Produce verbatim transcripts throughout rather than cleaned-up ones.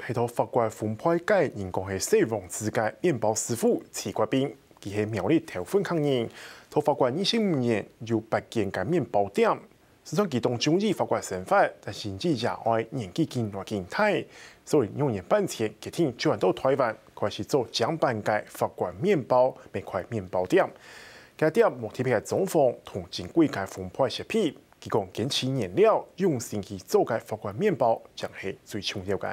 係在法國分派个人講係細王子个麵包師傅徐國斌，佢係苗栗頭份客人，在法國二十五年有八間个麵包店。雖然佢當中意法國生活，但是佢也愛年紀緊來緊大，所以兩年半前決定轉到台灣，開始做正版个法國麵包，賣開麵包店。該店無特別个裝潢同正規个分派設備，佢講堅持原料，用心去做个法國麵包，正係最重要个。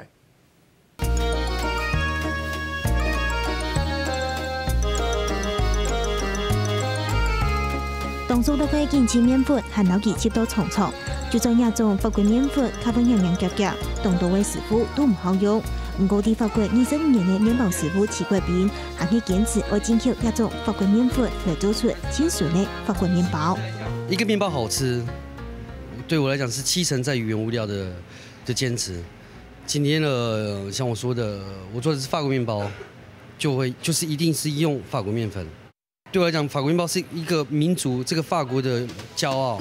當初落个緊緻麵粉，還摎佢切到長長，就算這種法國麵粉，較會硬硬夾夾，當多个師傅都毋好用。毋過，在法國二十五年个麵包師傅徐國斌，還係堅持愛進口這種法國麵粉來做出盡純个法國麵包。一個麵包好吃，對我來講是七成在於原物料的的堅持。今天呢，像我說的，我做的是法國麵包，就會就是一定是用法國麵粉。對我來講，法國麵包是一個民族，這個法國的驕傲。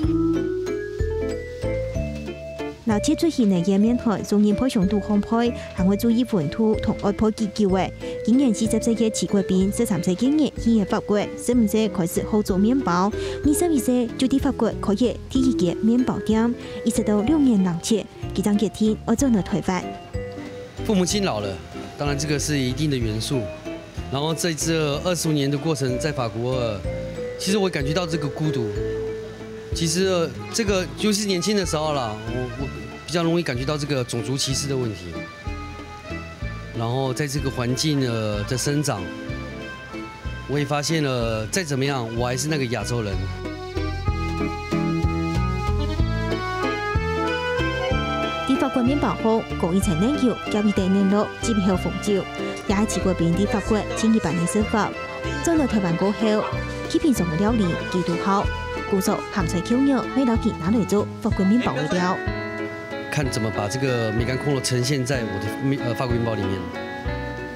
摎切出形个圓麵團送入焙箱肚烘焙，還會注意溫度同愛焙幾久仔。今年四十歲个徐國斌，十三歲該年去了法國，十五歲開始學做麵包，二十一歲就在法國開業第一間麵包店，一直到兩年零七， 佢正決定愛轉來台灣。父母親老了，當然這個是一定的元素。然後在這二十五年的過程，在法國，其實我感覺到這個孤獨。其實，呃，這個，尤其是年輕的時候啦，我，我比較容易感覺到這個種族歧視的問題。然後在這個環境，呃，的生長， 我也發現了，再怎麼樣，我還是那個亞洲人。在法國麵包行，高一層奶油，攪一等奶酪，接一口紅酒，也係徐國斌在法國盡一般个生活。轉來台灣過後，佢平常个料理佢都好，故所鹹菜扣肉，乜摎佢拿來做法國麵包个料。 看怎麼把這個梅干扣肉呈現在我的麵，呃，法國麵包裡面，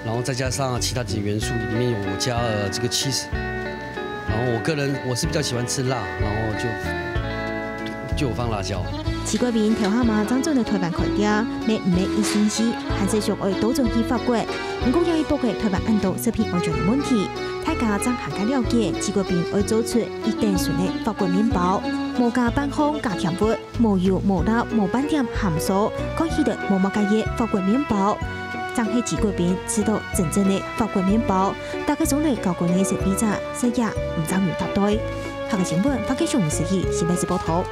然後再加上其他的元素，裡面有我加了這個cheese，然後我個人我是比較喜歡吃辣，然後就就有放辣椒。徐國斌頭下嘛正轉來台灣開店，乜毋係一心思，還係想愛倒轉去法國。毋過這一駁个台灣恁多食品安全个問題，大家正還較了解徐國斌愛做出一等純个法國麵包，無加半項加添物。 無油、無鈉、無半點鹹酥，看起來無麼个个法國麵包。正係徐國斌試著真正个法國麵包，大家總來交關个消費者，食也毋正有答對。客家新聞，八月十五日，新北市報導。